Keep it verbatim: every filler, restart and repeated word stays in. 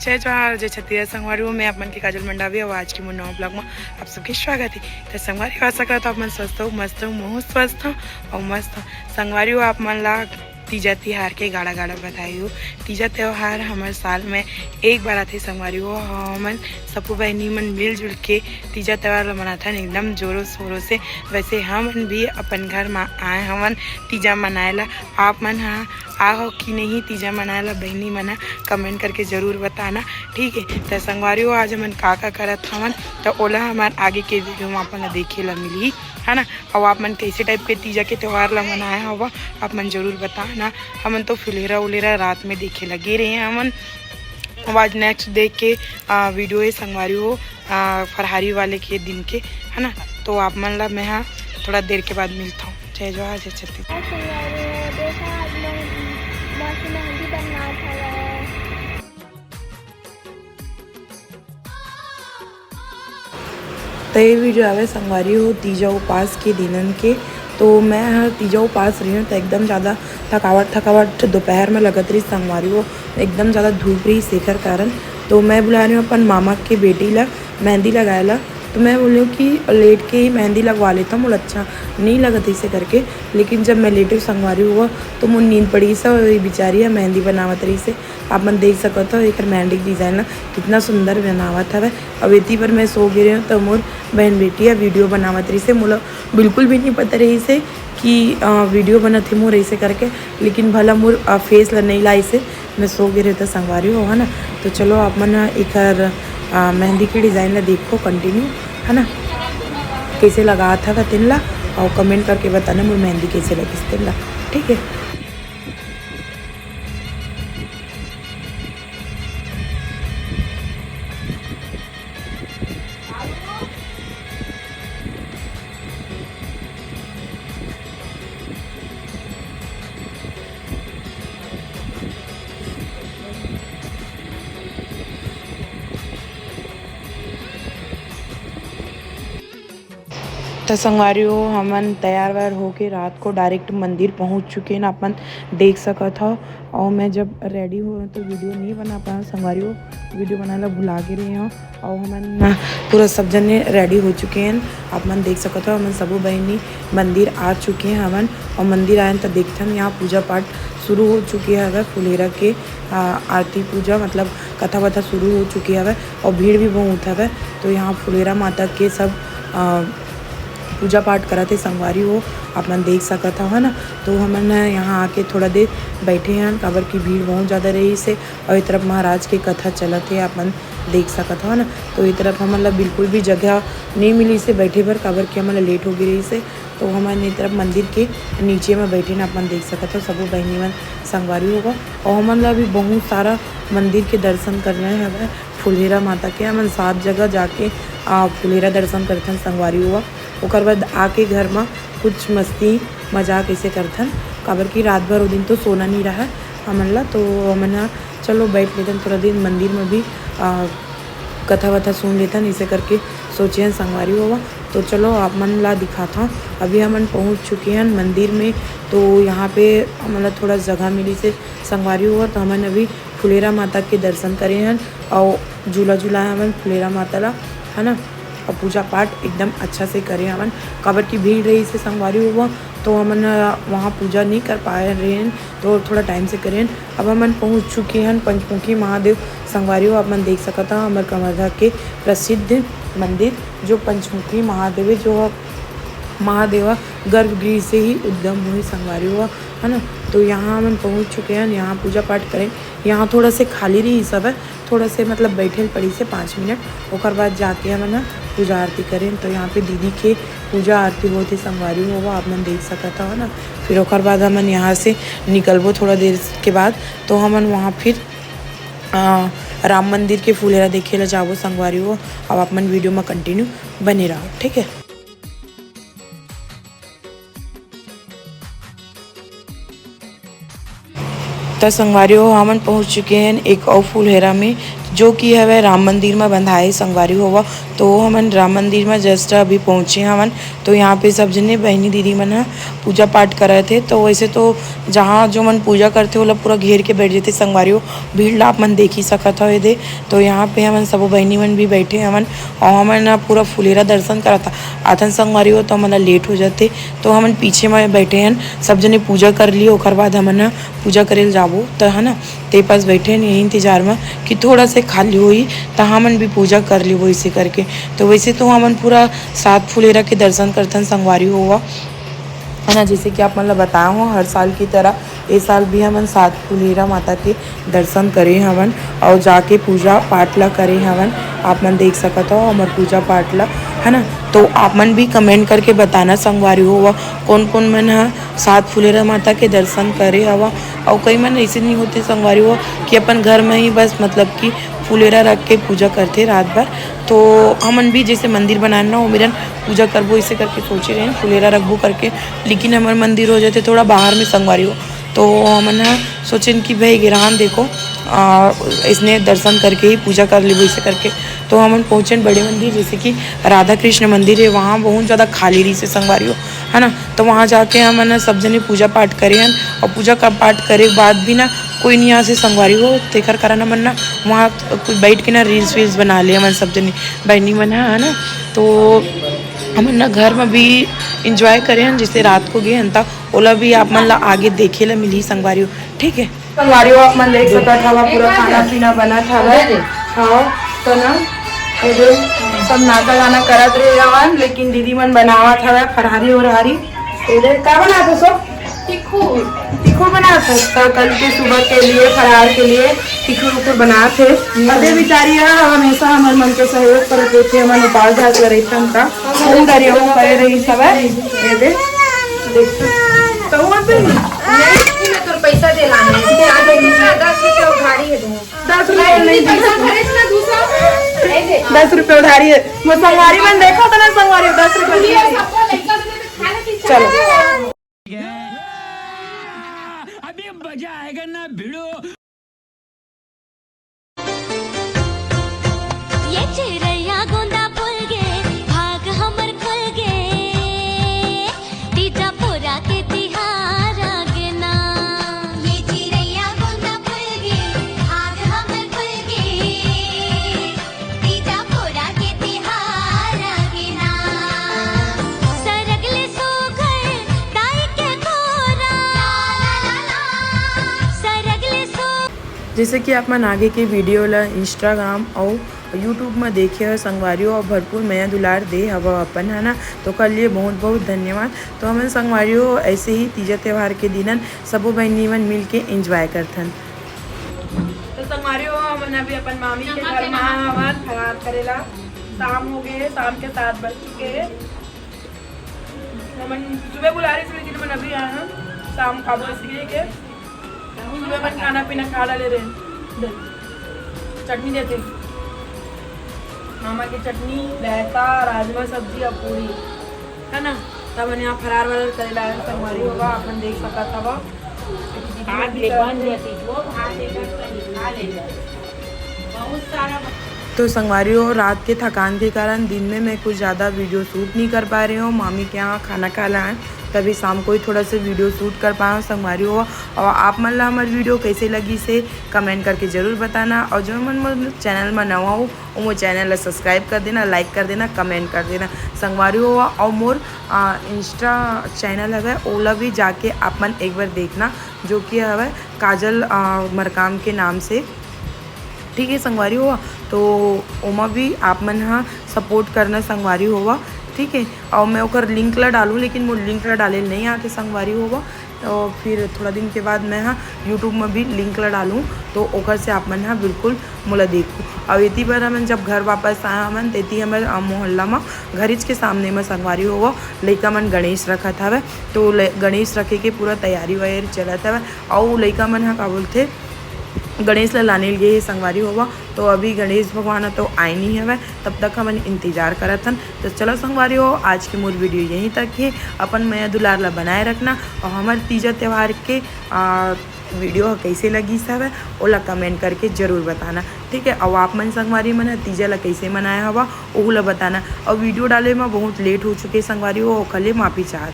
जय जोहार, जय छत्तीसगढ़ संगवारी हो। मैं आप मन के काजल मंडावी अउ आज के मोर नवा vlog में आप सबके स्वागत है। तो संगवारी हो, आशा करत हो आप मन स्वस्थ हो, मस्त हो, महू स्वस्थ हो अउ मस्त हो। संगवारी हो, आप मन ला तीजा तिहार के गाड़ा गाड़ा बधाई हो। तीजा त्योहार हमर साल में एक बार आथे संगवारी हो। हमन सबो बहिनी मन मिलजुल के तीजा त्योहार ला मनाथन एकदम जोरों शोरों से। वैसे हमन भी अपन घर में आए हवन तीजा मनाए ला। आप मन ह आहो कि नहीं तीजा मनाए ला, बहिनी मन ह comment करके जरूर बताना, ठीक है। त संगवारी हो, आज हमन का का करत हवन, त ओला हमर आगे के video में आप मन ला देखे ला मिलही, है ना। अउ आप मन कैसे type के तीजा के त्योहार ला मनाए हवा, आप मन जरूर बताना। हमन तो फुलेरा उलेरा रात में देखे ला गे रहे हवन। अब आज next day के, आ, video है संगवारी हो, आ, फरहारी वाले के दिन के, है ना। तो आप मन ला मैं हा थोड़ा देर के बाद मिलता हूँ। जय जोहार, जय छत्तीसगढ़। संगवारी हो, देखा आज मैं मौसी मेहंदी बनात हवय। तो ये video आवे संगवारी हो तीजा उपास के दिनन के। तो मैं हर तीजा उपास रही हूँ तो एकदम ज़्यादा थकावट थकावट दोपहर में लगत रही संगवारी हो, एकदम ज़्यादा धूप रही सेकर कारण। तो मैं बुला रही हूँ अपन मामा के बेटी ला मेहंदी लगाए ला। तो मैं बोली हूँ कि लेट के ही मेहंदी लगवा लेता हूँ, मोला अच्छा नहीं लगत इसे करके। लेकिन जब मैं लेटे संगवारी हुआ तो मोर नींद पड़ी से, और ये बेचारी है मेहंदी बनावत रही से। आप मन देख सकत हो एकर मेहंदी के design ला कितना सुंदर बनावत हवय। अब एती पर मैं सो गे रहे हूँ तो मोर बहन बेटी ह video बनावत रही से, मोला बिल्कुल भी नहीं पता रही से कि, अ, video बनत हे मोर ऐसे करके। लेकिन भला मोर, अ, face ला नहीं लाई से, मैं सो गे रहे तो संगवारी हो, है ना। तो चलो आप मन ह एकर, अ, मेहंदी के design ला देखो continue, है ना, कैसे लगात हवय तेन ला, और comment करके बताना मोर मेहंदी कैसे लगिस तेन ला, ठीक है। त संगवारी हो, हमन तैयार वैयार होके रात को direct मंदिर पहुंच चुके हैं, आप मन देख सकत हो। और मैं जब ready हो तो video नहीं बना पाया संगवारी हो, video बनाए ला भुला गे रहे हो। और हमन पूरा सब जने ready हो चुके हैं, आप मन देख सकत हो। हमन सबो बहिनी मंदिर आ चुके हैं हमन, और मंदिर आयन त देखथन यहाँ पूजा पाठ शुरू हो चुके हवय। फुलेरा के, आ, आरती पूजा मतलब कथा वथा शुरू हो चुके हवय, और भीड़ भी बहुत हवय। तो यहाँ फुलेरा माता के सब, आ, पूजा पाठ करत हे संगवारी हो, आप मन देख सकत हव, है ना। तो हमन ह यहाँ आके थोड़ा देर बैठे हन, काबर की भीड़ बहुत ज़्यादा रही से, और ए तरफ महाराज के कथा चलत हे, आप मन देख सकत हव, है ना। तो ए तरफ हमन ला बिल्कुल भी जगह नहीं मिली से बैठे बर, काबर की हमन ला लेट हो गे रही से। तो हमन ए तरफ मंदिर के नीचे में बैठे न, आप मन देख सकत हव, सबो बहिनी मन संगवारी होगा। और हमन ला अभी बहुत सारा मंदिर के दर्शन करना हवय फुलेरा माता के। हमन सात जगह जाके, आ, फुलेरा दर्शन करथन संगवारी हुआ। ओकर बाद आके घर म कुछ मस्ती मजाक ऐसे करथन, काबर कि रात भर ओ दिन तो सोना नहीं रहा हमन ला। तो हमन ह चलो बैठ लेथन थोड़ा दिन मंदिर में भी, आ, कथा वथा सुन लेथन, ऐसे करके सोचे हन संगवारी हुआ। तो चलो आप मन ला दिखाथव, अभी हमन पहुँच चुके हन मंदिर में। तो यहाँ पे हमन ला थोड़ा जगह मिली से संगवारी हुआ, तो हमन अभी फुलेरा माता के दर्शन करे हन और झूला झुलाए हमन फुलेरा माता ला, है ना। और पूजा पाठ एकदम अच्छा से करे हमन, काबर की भीड़ रही से संगवारी हुआ, तो हमन, अ, वहाँ पूजा नहीं कर पाए रहेन, तो थोड़ा टाइम से करेन। अब हमन पहुँच चुके हन पंचमुखी महादेव संगवारी हो, आप मन देख सकत हव, हमर कवर्धा के प्रसिद्ध मंदिर जो पंचमुखी महादेव हे, जो महादेव गर्भगृह से ही उद्गम हुए संगवारी हो, है ना। तो यहाँ हमन पहुँच चुके हन, यहाँ पूजा पाठ करेन। यहाँ थोड़ा से खाली रही सब है, थोड़ा से मतलब बैठे ल पड़ी से पाँच मिनट, ओकर बाद जाके हमन ह पूजा आरती करेन। तो यहाँ पे दीदी के पूजा आरती होत हे संगवारी हो, आप मन देख सकत हव ना। फिर ओकर बाद हमन यहाँ से निकलबो थोड़ा देर के बाद, तो हमन वहाँ फिर, अ, राम मंदिर के फुलेरा देखे ला जाबो संगवारी हो। अब आप मन video में continue बने रहो, ठीक है। त संगवारी हो, हमन पहुँच चुके हैं एक अउ फुलेरा में। जो कि हवय राम मंदिर म बंधाए संगवारी होवा। तो हमन राम मंदिर म just अभी पहुँचे हवन। तो यहाँ पे सब जने बहिनी दीदी मन ह पूजा पाठ करत हे। तो वैसे तो जहाँ जो मन पूजा करथे, ओला पूरा घेर के बैठ जथे संगवारी हो। भीड़ ला आप मन देख ही सकत हव एदे। तो यहाँ पे हमन सबो बहिनी मन भी बैठे हवन और हमन ह पूरा फुलेरा दर्शन करत आथन संगवारी हो, तो हमन ला लेट हो जाथे। तो हमन पीछे म बैठे हन, सब जने पूजा कर लिए, ओकर बाद हमन ह पूजा करे ल जाबो, त है ना, ते पास बैठे हन यही इंतजार म कि थोड़ा से खाली होई, त हमन भी पूजा कर लेबो, इसे करके। तो वैसे तो हमन पूरा सात फुलेरा के दर्शन करथन संगवारी होवा, है ना। जैसे कि आप मन ला बताया हूँ, हर साल की तरह ए साल भी हमन सात फुलेरा माता के दर्शन करे हवन और जाके पूजा पाठ ला करे हवन। आप मन देख सकत हो हमर पूजा पाठ ला, है ना। तो आप मन भी कमेंट करके बताना संगवारी होवा, कौन कौन मन ह सात फुलेरा माता के दर्शन करे हवा। और कई मन ऐसे नहीं होते संगवारी हो कि अपन घर में ही बस, मतलब कि फुलेरा रख के पूजा करथे रात भर। तो हमन भी जैसे मंदिर बनाना हो, मेरन पूजा करबो, इसे करके सोचे रहे फुलेरा रखबो करके, लेकिन हमर मंदिर हो जाते थोड़ा बाहर में संगवारी हो। तो हमन ह सोचेन कि भाई गिरहान देखो, आ, इसने दर्शन करके ही पूजा कर लेबो, इसे करके। तो हमन पहुँचेन बड़े मंदिर, जैसे कि राधा कृष्ण मंदिर है, वहाँ बहुत ज़्यादा खाली रही से संगवारी हो, है ना। तो वहाँ जाके हमन ह सब जने पूजा पाठ करे हन और पूजा का पाठ करे के बाद भी ना कोई नहीं आसे संगवारी हो, तेकर कारण हमन ना वहाँ कुछ बैठ के ना रील्स वील्स बना ले हमन सब जने बहनी मन ह, है ना। तो हमन ना घर में भी इंजॉय करे हन, जैसे रात को गए हन, त ओला भी आप मन ला आगे देखे ला मिली संगवारी हो, ठीक है। संगवारी हो, आप मन देख सकत हवा, पूरा खाना पीना बनत हवय। हाँ, तो ना, ये दे, सब नाचा गाना करत रहे हवन, लेकिन दीदी मन बनावत हवय फरहारी उरहारी। ये दे, का बनात हो सब? तिखुर। तिखुर बनात हो? तो कल के सुबह के लिए, फरहार के लिए तिखुर उखुर बनात हे। अदे बिचारी ह हमेशा हमर मन के सहयोग करत रहिथे, हमन उपास जात रहिथन त। हम डरिया करे रही सब। ये दे, देख। तो वो भी नहीं, तोर पैसा दे लाने। दस रुपया उधारी है। दस रुपया उधारी है। वो संगवारी मन देखो तो ना, संगवारी दस रुपया उधारी है। चलो। अभी मजा आएगा ना भिड़ो। ये चिरैया गोंदा बोल गे, भाग हमर खुल गे, तीजा पोरा के तिहार आ गे ना। ये चिरैया गोंदा बोल गे, भाग हमर खुल गे, तीजा पोरा के तिहार आ गे ना। सरग ले सोघर दाई के कोरा, सरग ले सो जैसे कि आप मन आगे के वीडियो ला Instagram अउ YouTube में देखे हो संगवारी हो, और भरपूर मया दुलार दे हवा अपन, है ना, तो ओकर लिए बहुत बहुत धन्यवाद। तो हमन संगवारी हो ऐसे ही तीजा त्यौहार के दिनन सबो बहिनी मन मिल के enjoy करथन। तो संगवारी हो, हमन अभी अपन मामी के घर मा हवन फरार करेला। शाम हो गए, शाम के सात बज चुके हैं। हमन सुबह बुला रही थी, लेकिन हमन अभी आए हैं। शाम का बस ये के सुबह मन खाना पीना खा डाले रहे। दे। चटनी देते। मामा की चटनी, रायता, राजमा सब्जी और पूरी, है ना? तब हमन यहाँ फरार वरार करे लाए, संगवारी होगा, अपन देख सकत हवा। हाथ ले बंद रहती, जो हाथ ले बंद कर, खा ले। बहुत सारा तो संगवारी हो, रात के थकान के कारण दिन में मैं कुछ ज़्यादा वीडियो शूट नहीं कर पा रही हूँ। मामी के यहाँ खाना खा लाए, तभी शाम को ही थोड़ा सा वीडियो शूट कर पाए हूँ संगवारी हो। और आप मन ला हमारी वीडियो कैसे लगी से कमेंट करके ज़रूर बताना। और जो मन मोर चैनल में नवा हो, वो मोर चैनल ला सब्सक्राइब कर देना, लाइक कर देना, कमेंट कर देना संगवारी हो। और मोर आ, इंस्टा चैनल हवे, ओला भी जाके आप मन एक बार देखना, जो कि हवे काजल आ, मरकाम के नाम से, ठीक है संगवारी होवा। तो ओमा भी आप मन हा सपोर्ट करना संगवारी होवा, ठीक है। और मैं ओकर लिंक ला डालूँ, लेकिन मोर लिंक ला डाले नहीं आते संगवारी होवा। तो फिर थोड़ा दिन के बाद मैं हा यूट्यूब में भी लिंक ला डालूँ, तो ओकर से आप मन हा बिल्कुल मोला देखू। और इतनी बार हमन जब घर वापस आए हमन, तेती हमर आ, मोहल्ला में घरिच के सामने में संगवारी होवा, लइका मन गणेश रखत हवे, तो ले- गणेश रखे के पूरा तैयारी वैयारी चलत हवे। और लइका मन हा का बोलथे, गणेश ला लाने ल गे हे संगवारी होवा, तो अभी गणेश भगवान ह तो आए नहीं हवय, तब तक हमन इंतजार करत हन। तो चलो संगवारी हो, आज के मोर वीडियो यहीं तक हे। अपन मया दुलार ला बनाए रखना और हमर तीजा त्योहार के आ, वीडियो ह कइसे लगिस हवय, ओला कमेंट करके जरूर बताना, ठीक है। अउ आप मन संगवारी मन ह तीजा ला कइसे मनाए हवा, ओहू ला बताना। अउ वीडियो डाले म बहुत लेट हो चुके संगवारी हो, ओखर ले माफी चाहत।